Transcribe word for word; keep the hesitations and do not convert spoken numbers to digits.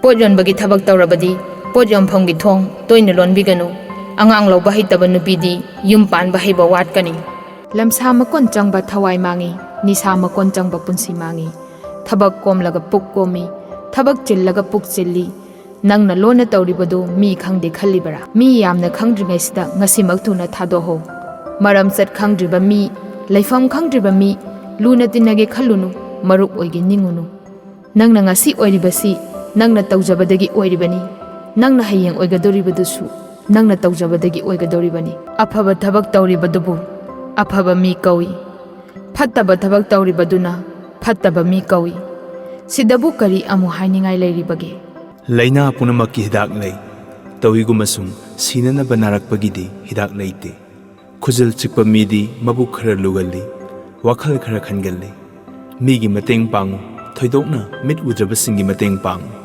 ꯄꯣꯠ ꯌꯣꯟꯕꯒꯤ ꯊꯕꯛ ꯇꯧꯔꯕꯗꯤ ꯄꯣꯠ ꯌꯣꯟꯐꯝꯒꯤ ꯊꯣꯡ ꯇꯣꯏꯅ ꯂꯣꯟꯕꯤꯒꯅꯨ꯫ ꯑꯉꯥꯡ ꯂꯧꯕ ꯍꯩꯇꯕ ꯅꯨꯄꯤꯗꯤ ꯌꯨꯝ ꯄꯥꯟꯕ ꯍꯩꯕ ꯋꯥꯠꯀꯅꯤ꯫ ꯂꯝꯁꯥ ꯃꯀꯣꯟ ꯆꯪꯕ ꯊꯋꯥꯏ ꯃꯥꯡꯏ, ꯅꯤꯁꯥ ꯃꯀꯣꯟ ꯆꯪꯕ ꯄꯨꯟꯁꯤ ꯃꯥꯡꯏ꯫ ꯊꯕꯛ ꯀꯣꯝꯂꯒ ꯄꯨꯛ ꯀꯣꯝꯃꯤ, ꯊꯕꯛ ꯆꯤꯜꯂꯒ ꯄꯨꯛ ꯆꯤꯜꯂꯤ꯫ ꯅꯪꯅ ꯂꯣꯟꯅ ꯇꯧꯔꯤꯕꯗꯨ ꯃꯤ ꯈꯪꯗꯦ ꯈꯜꯂꯤꯕꯔꯥ? ꯃꯤ ꯌꯥꯝꯅ ꯈꯪꯗ꯭ꯔꯤꯉꯩꯁꯤꯗ ꯉꯁꯤꯃꯛ ꯊꯨꯅ ꯊꯥꯗꯣꯛꯍꯧ꯫ ꯃꯔꯝꯆꯠ ꯈꯪꯗ꯭ꯔꯤꯕ ꯃꯤ, ꯂꯩꯐꯝ ꯈꯪꯗ꯭ꯔꯤꯕ ꯃꯤ, ꯂꯨꯅ ꯇꯤꯟꯅꯒꯦ ꯈꯜꯂꯨꯅꯨ, ꯃꯔꯨꯞ ꯑꯣꯏꯒꯦ ꯅꯤꯡꯉꯨꯅꯨ꯫ ꯅꯪꯅ ꯉꯁꯤ ꯑꯣꯏꯔꯤꯕꯁꯤ ꯅꯪꯅ ꯇꯧꯖꯕꯗꯒꯤ ꯑꯣꯏꯔꯤꯕꯅꯤ꯫ ꯅꯪꯅ ꯍꯌꯦꯡ ꯑꯣꯏꯒꯗꯧꯔꯤꯕꯗꯨꯁꯨ ꯅꯪꯅ ꯇꯧꯖꯕꯗꯒꯤ ꯑꯣꯏꯒꯗꯧꯔꯤꯕꯅꯤ꯫ ꯑꯐꯕ ꯊꯕꯛ ꯇꯧꯔꯤꯕꯗꯨꯕꯨ ꯑꯐꯕ ꯃꯤ ꯀꯧꯏ꯫ ꯐꯠꯇꯕ ꯊꯕꯛ ꯇꯧꯔꯤꯕꯗꯨꯅ ꯐꯠꯇꯕ ꯃꯤ ꯀꯧꯏ꯫ ꯁꯤꯗꯕꯨ ꯀꯔꯤ ꯑꯃꯨꯛ ꯍꯥꯏꯅꯤꯡꯉꯥꯏ ꯂꯩꯔꯤꯕꯒꯦ? ꯂꯥꯏꯅꯥ ꯄꯨꯝꯅꯃꯛꯀꯤ ꯍꯤꯗꯥꯛ ꯂꯩ꯫ ꯇꯧꯏꯒꯨꯝꯕꯁꯨꯡ ꯁꯤꯅꯅꯕ ꯅꯥꯔꯛꯄꯒꯤꯗꯤ ꯍꯤꯗꯥꯛ ꯂꯩꯇꯦ꯫ ꯈꯨꯖꯤꯜ ꯆꯤꯛꯄ ꯃꯤꯗꯤ ꯃꯕꯨꯛ ꯈꯔ ꯂꯨꯒꯜꯂꯤ, ꯋꯥꯈꯜ ꯈꯔ ꯈꯟꯒꯜꯂꯤ꯫ ꯃꯤꯒꯤ ꯃꯇꯦꯡ ꯄꯥꯡꯉꯨ, ꯊꯣꯏꯗꯣꯛꯅ ꯃꯤꯠ ꯎꯗ꯭ꯔꯕꯁꯤꯡꯒꯤ ꯃꯇꯦꯡ ꯄꯥꯡꯉꯨ꯫